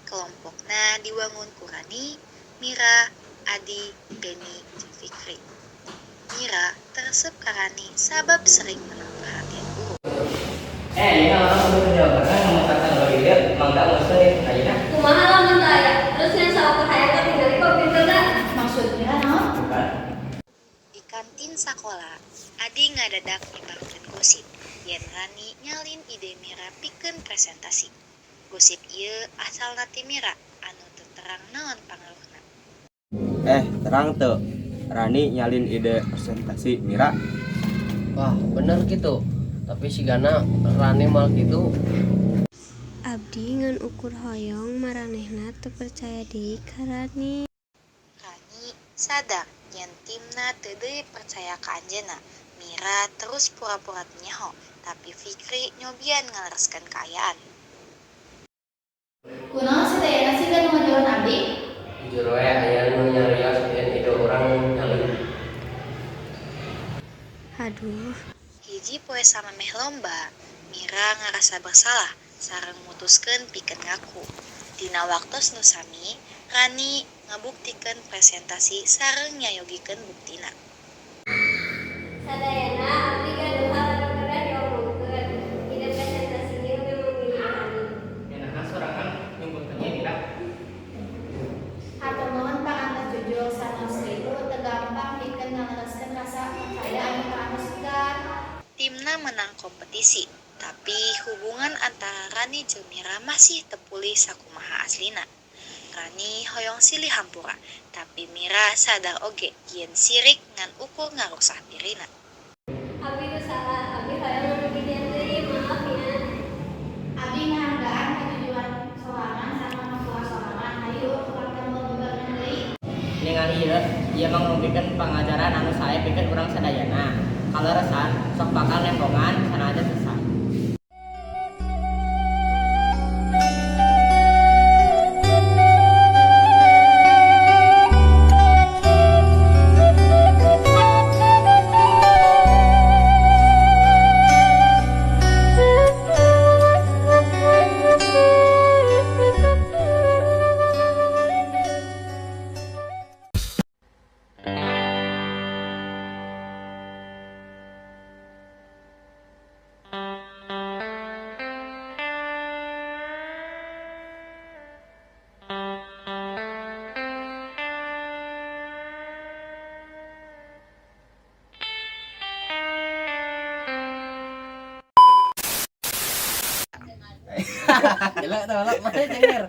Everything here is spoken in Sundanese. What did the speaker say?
Kelompokna diwangun ku Rani, Mira, Adi, Beni, jeung Fikri. Mira teu resep ka Rani sabab sering menang perhatian guru. Eh, ini urang kudu kerja bareng ngomong teknologi ieu, mangga ngusul ayeuna. Kumaha lamun teu aya? Terus yang saukur hayang katingali komputerna. Maksudnya naon? Bukan. Di kantin sakola, Adi ngadadak nyebarkeun gosip yen Rani nyalin ide Mira pikeun presentasi. Gosip ieu asalna ti Mira anu teu terang naon pangaruhna. Eh, terang tuh. Rani nyalin ide presentasi Mira. Wah, bener gitu. Tapi sigana Rani mal gitu. Abdi ngan ukur hoyong maranehna teu percaya deui ka Rani. Rani sadar yen timna teu deui percaya ka anjeunna. Mira terus pura-pura teu nyaho, tapi Fikri nyobian ngalereskeun kaayaan. Kunaon sadayana siga nu ngajauhan abdi? Jujur we, aya nu nyarios yen ide urang nyalin. Aduh. Hiji poe samemeh lomba, Mira ngarasa bersalah sareng mutuskeun pikeun ngaku. Dina waktos nu sami, Rani ngabuktikeun presentasi sareng nyayogikeun buktina. Sadayana abdi gaduh hal anu kedah diomongkeun. Ide presentasi ieu memang milik Rani. Ya naha sorangan nyebutkeun Mira. Hatur nuhun parantos jujur, sanaos kitu teu gampang pikeun ngalereskeun rasa percaya anu parantos segar. Timna menang kompetisi, tapi hubungan antara Rani jeung Mira masih teu pulih sakumaha aslina. Rani hoyong silih hampura, tapi Mira sadar oge yen sirik ngan ukur ngarusak dirina. Abdi nu salah, abdi hoyong ngamimitian deui, maaf nya. Abdi ngahargaan kejujuran sorangan sareng hampura sorangan. Hayu urang teh moal bebarengan deui. Ningali ieu, ieu mangrupikeun pangajaran anu sae pikeun urang sadayana. Kaleresan sok bakal nembongan sanajan sesah. Jelek teh, mana cenger.